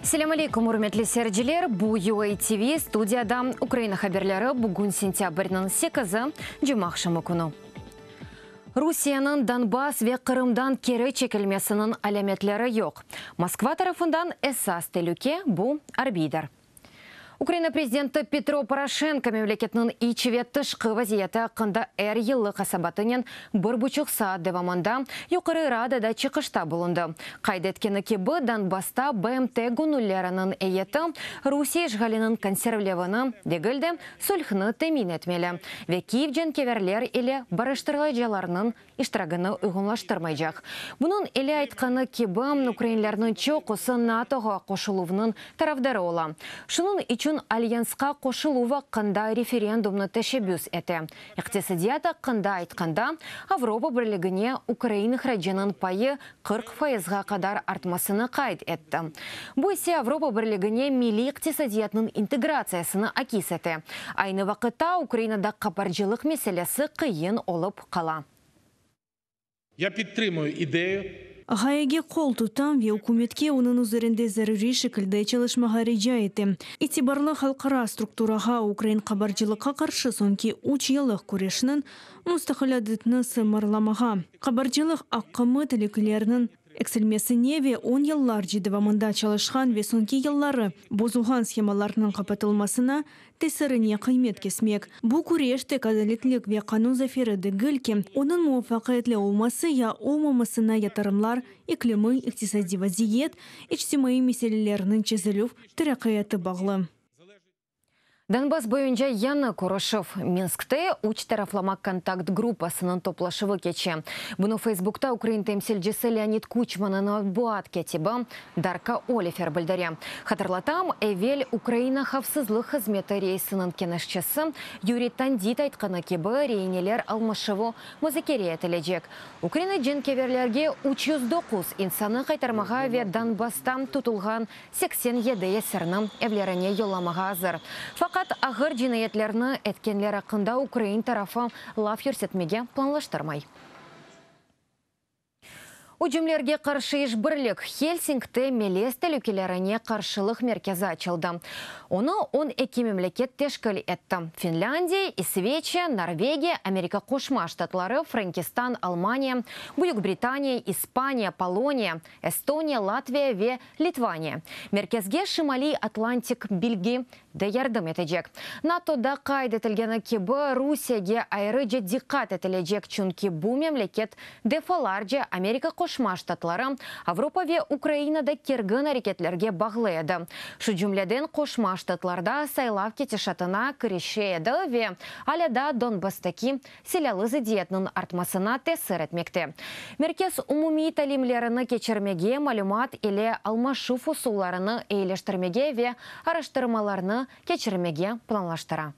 Selâm aleyküm, ürmetli seyirciler! Bu UA TV, studiyada Ukraina haberleri, bugün sentâbrniñ sekizi, cumaaqşamı künü. Rusiyeniñ Donbass ve Qırımdan keri çekilmesiniñ alâmetleri yoq. Moskva tarafından esas telüke, bu arbiydir. Ukraina prezidenti Petro Poroşenko memleketniñ iç ve tışqı vaziyeti aqqında er yıllıq esabatınen bir buçuq saat devamında Yuqarı Radada çıqışta bulundı. Qayd etkeni kibi, Donbassta BMT göñülleriniñ eyeti Rusiye işğaliniñ konservlevini degil de, sulhni temin etmeli ve Kiyev cenkeverler ile barıştırıcılarnıñ iştiragini uyğunlaştırmaycaq. Bunıñ ile aytqanı kibi, ukrainlerniñ çoqusı NATOğa qoşuluvnıñ tarafdarı ola, şunıñ içün Alyansqa qoşuluv aqqında referendumnı teşebbüs ete. İqtisadiyat aqqında aytqanda, Avropa Birligine ukrain ihracınıñ payı 40 fayızğa qadar artmasını qayd etti. Bu ise Avropa Birligine milliy iqtisadiyatnıñ integratsiyasını akis ete. Aynı vaqıtta Ukrainada qaparcılıq meselesi qıyın olıp qala. Ya підтримую ідею. Ğayege qol tutam ve ükümetke onıñ üzerinde zaruriy şekilde çalışmağa rica etem. İtibarlı halqara strukturağa ukrain qabarcılıqqa qarşı soñki üç yıllıq küreşniñ mustaqil adetini sımarlamağa, qabarcılıq aqımı telükeleriniñ eksilmesine ve on yıllarca devamında çalışqan ve soñki yılları bozulğan shemalarnıñ qapatılmasına tesirine qıymet kesmek. Bu küreş tek adaletlik ve qanun zaferi degil ki, onıñ muvafaqiyetli olması ya olmamasına yatırımlar iklimi, iqtisadiy vaziyet, içtimaiy meselelerniñ çezilüv teraqqiyatı bağlı. Donbass boyunca yañı körüşüv, Minskte üç taraflama kontakt gruppasınıñ toplaşuvı keçe. Bunı Feysbukta ukrain temsilcisi Leonid Kuçmanıñ matbuat kâtibi Darka Olifer bildire. Hatırlatam, evel Ukraina havfsızlıq hızmeti reisiniñ keñeşçisi Yuriy Tandit aytqanı kibi, reineler almışuvı muzakere etilecek. Ukraina cenkeverlerge 309 insanı qaytarmağa ve Donbassta tutulğan 87 esirni evlerine yollamağa azır. Faqat ağır cinayetlerni etkenler aqqında ukrain tarafı laf yürsetmege planlaştırmay. Ücümlerge qarşı işbirlik, Helsinkte melez telükelerine qarşılıq merkezi açıldı. Onı 12 memleket teşkil etti, Finlândiya, İsveçiya, Norvegiya, Amerika Qoşma Ştatları, Frenkistan, Almaniya, Büyük Britaniya, İspaniya, Poloniya, Estoniya, Latviya ve Litvaniya. Merkezge Şimaliy Atlantik Bilgi de yardım etecek. NATOda qayd etilgeni kibi, Rusiyege ayrıca diqqat etilecek, çünki bu memleket defalarca Amerika Qoşma Ştatları, Avropa ve Ukrainada kergin areketlerge bağlı edi, şu cümleden Qoşma Ştatlarda saylav ketişatına kirişe edi ve alâ daa Donbasstaki silâlı zıddiyetniñ artmasına tesir etmekte. Merkez umumiy talimlerini keçirmege, malümat ile almaşuv usullarını eyileştirmege ve araştırmalarnı keçirmege planlaştıra.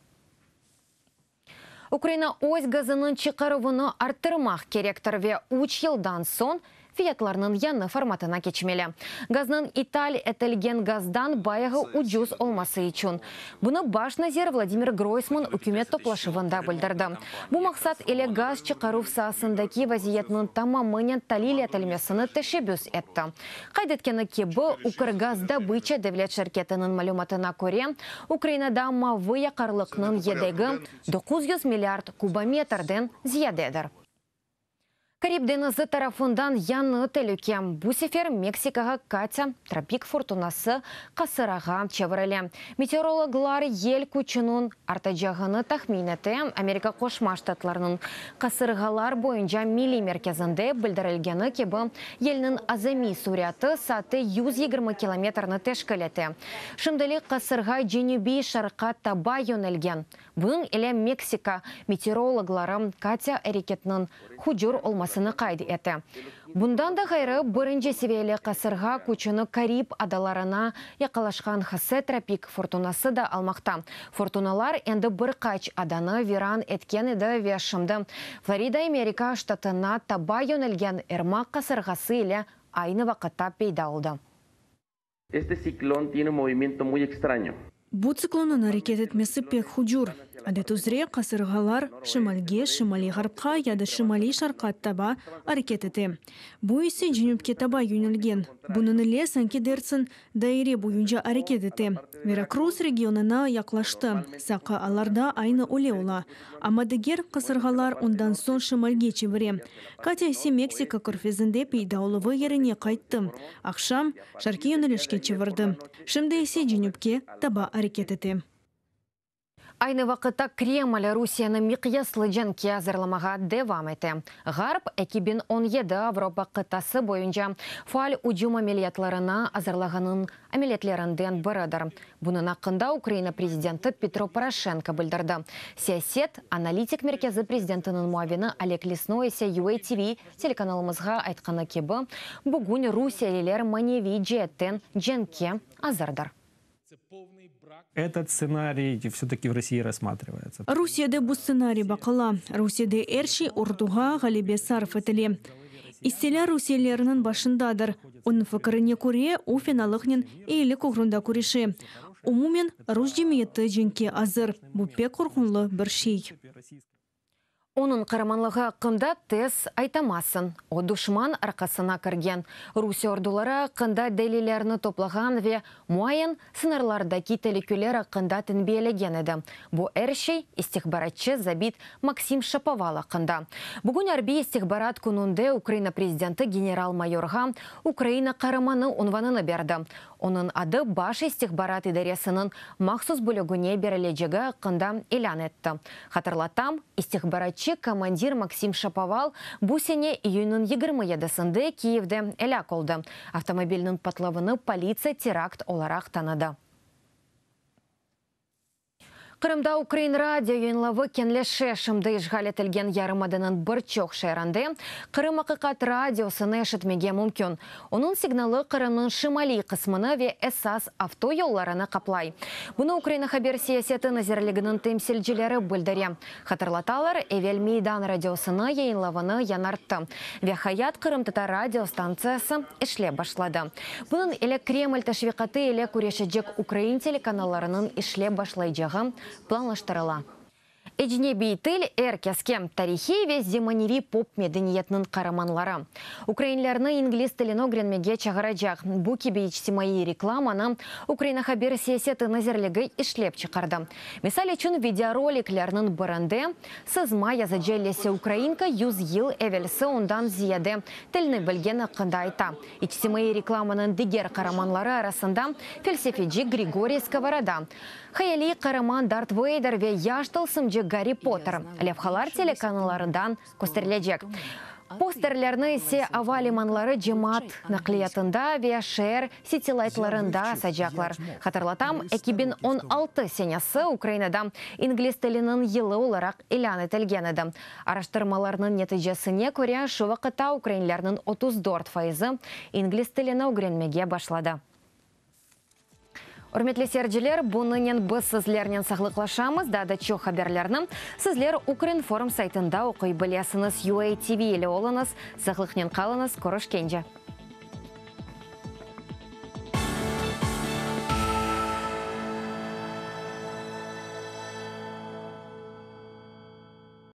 Ukraina öz gazınıñ çıqaruvını arttırmaq kerektir ve üç yıldan soñ fiyatlarnıñ yañı formatına keçmeli, gaznıñ ital etilgen gazdan bayağı ucuz olması içün. Bunı baş nazir Vladimir Groysman ükümet toplaşuvında bildirdi. Bu maqsat ile gaz çıqaruv saasındaki vaziyetniñ tamamınen talil etilmesini teşebbüs etti. Qayd etkeni kibi, Ukrgazdobıça devlet şirketiniñ malümatına köre, Ukrainada mavı yaqarlıqnıñ yedegi 900 milliard kubometrden ziyadedir. Karib deñizi tarafından yañı telüke, bu sefer Meksikağa Katya tropik furtunası qasırğa çevirile. Meteorologlar yel küçüniñ artacağını tahmin ete. Amerika Qoşma Ştatlarınıñ qasırğalar boyunca milliy merkezinde bildirilgeni kibi, yelniñ azamiy surâtı saatte 120 kilometrni teşkil ete. Şimdilik qasırğa cenübiy-şarqqa taba yönelgen. Bunıñ ile Meksika meteorologları Katya areketiniñ hucur olmasını qayd ete. Bundan da ğayrı, birinci seviyeli qasırğa küçüni Karib adalarına yaqalaşqan Hose tropik furtunası da almaqta. Furtunalar endi bir qaç adanı viran etken edi ve şimdi Florida Amerika ştatına taba yönelgen Irma qasırğası ile aynı vaqıtta peyda oldı. Este ciclón tiene un movimiento muy extraño. Bu tsiklonnıñ areket etmesi pek hucur. Adet üzre, qasırğalar şimalge, şimaliy-ğarpqa ya da şimaliy-şarqqa taba areket ete. Bu ise cenüpke taba yönelgen. Bunıñ ile, sanki dersiñ, daire boyunca areket ete. Verakruz regionına yaqlaştı, saqı allarda aynı öyle ola. Amma diger qasırğalar ondan soñ şimalge çevire. Katya ise Meksika körfezinde peyda oluvı yerine qayttı, aqşam şarqiy yönelişke çevirdi, şimdi ise cenüpke taba areket ete. Aynı vaqıtta Kreml Rusiyeni miqyaslı cenkke azırlamağa devam ete. Ğarp 2017 Avropa qıtası boyunca faal ücüm ameliyatlarına azırlağanıñ ameliyatlerinden biridir. Bunıñ aqqında Ukraina prezidenti Petro Poroşenko bildirdi. Siyaset analitik merkezi prezidentiniñ muavini Oleg Lesnoy ise UATV telekanalımızğa aytqanı kibi, bugün rusiyeliler maneviy ceetten cenkke azırdır. Этот stsenariy все-таки в России рассматривается. Rusiyede bu stsenariy baqıla. Rusiyede er şey orduğa, ğalebe sarf etile. İstilâ rusiyelilerniñ başındadır. Onıñ fikirine köre, o fenalıqnen eyilik oğrunda küreşe. Umumen, rus cemiyeti cenkke azır. Bu pek qorqunlı bir şey. Onıñ qaramanlığı aqqında tez aytamazsıñ. O, duşman arqasına kirgen, Rusiye orduları aqqında delillerni toplağan ve, muayen, sıñırlardaki telüküler aqqında tenbiyelegen edi. Bu er şey istihbaratçı zabit Maksim Şapoval aqqında. Bugün Arbiy istihbarat kününde Ukraina prezidenti general-mayorğa Ukraina Qaramanı unvanını berdi. Onıñ adı Baş istihbarat idaresiniñ mahsus bölügine berilecegi aqqında ilân etti. Hatırlatam, istihbaratçı komandir Maksim Şapoval bu sene iyünniñ 27sinde Kiyevde elâk oldı. Avtomobilniñ patlavını politsiya terakt olaraq tanıdı. Qırımda ukrain radio yayınlavı keñleşe. Şimdi işğal etilgen yarımadanıñ bir çoq şeerinde Qırım Aqiqat Radiosını eşitmege mümkün. Onıñ signalı Qırımnıñ şimaliy qısmını ve esas avto yollarını qaplay. Bunı Ukraina haber siyaseti nazirliginiñ temsilcileri bildire. Hatırlatalar, evel Meydan radiosını yayınlavını yañarttı ve Hayat qırımtatar radio stantsiyası işlep başladı. Bunıñ ile Kreml teşviqatı ile küreşecek ukrain telekanallarınıñ işlep başlaycağı planlaştırıla. Ecnebiy til er keske, tarihiy ve zemaneviy pop medeniyetiniñ qaramanları ukrainlerni ingliz tilini ögrenmege çağıracaq. Bu kibi içtimaiy reklamanı Ukraina haber siyaseti nazirligi işlep çıqardı. Misal içün, videoroliklerniñ birinde sızma yazıcı Lesâ Ukrainka yüz yıl evelsi ondan ziyade tilni bilgen aqqında ayta. İçtimaiy reklamanıñ diger qaramanları arasında felsefeci Grigoriy Skovoroda, hayaliy qaraman Dart Veyder ve yaş tılsımcı Garri Potter levhalar telekanallarından kösterilecek. Posterlerni ise ava limanları cemaat naqliyatında ve şeer sitilaytlarında asacaqlar. Hatırlatam, 2016 senesi Ukrainada ingliz tiliniñ yılı olaraq ilân etilgen edi. Araştırmalarnıñ neticesine köre, şu vaqıtta ukrainlerniñ 34 fayızı ingliz tilini ögrenmege başladı. Ürmetli seyirciler, bunınen biz sizlernen sağlıqlaşamız. Daa da çoq haberlerni sizler Ukrinform saytında oquy bilesiñiz. UATV ile oluñız, sağlıqnen qalıñız, körüşkence!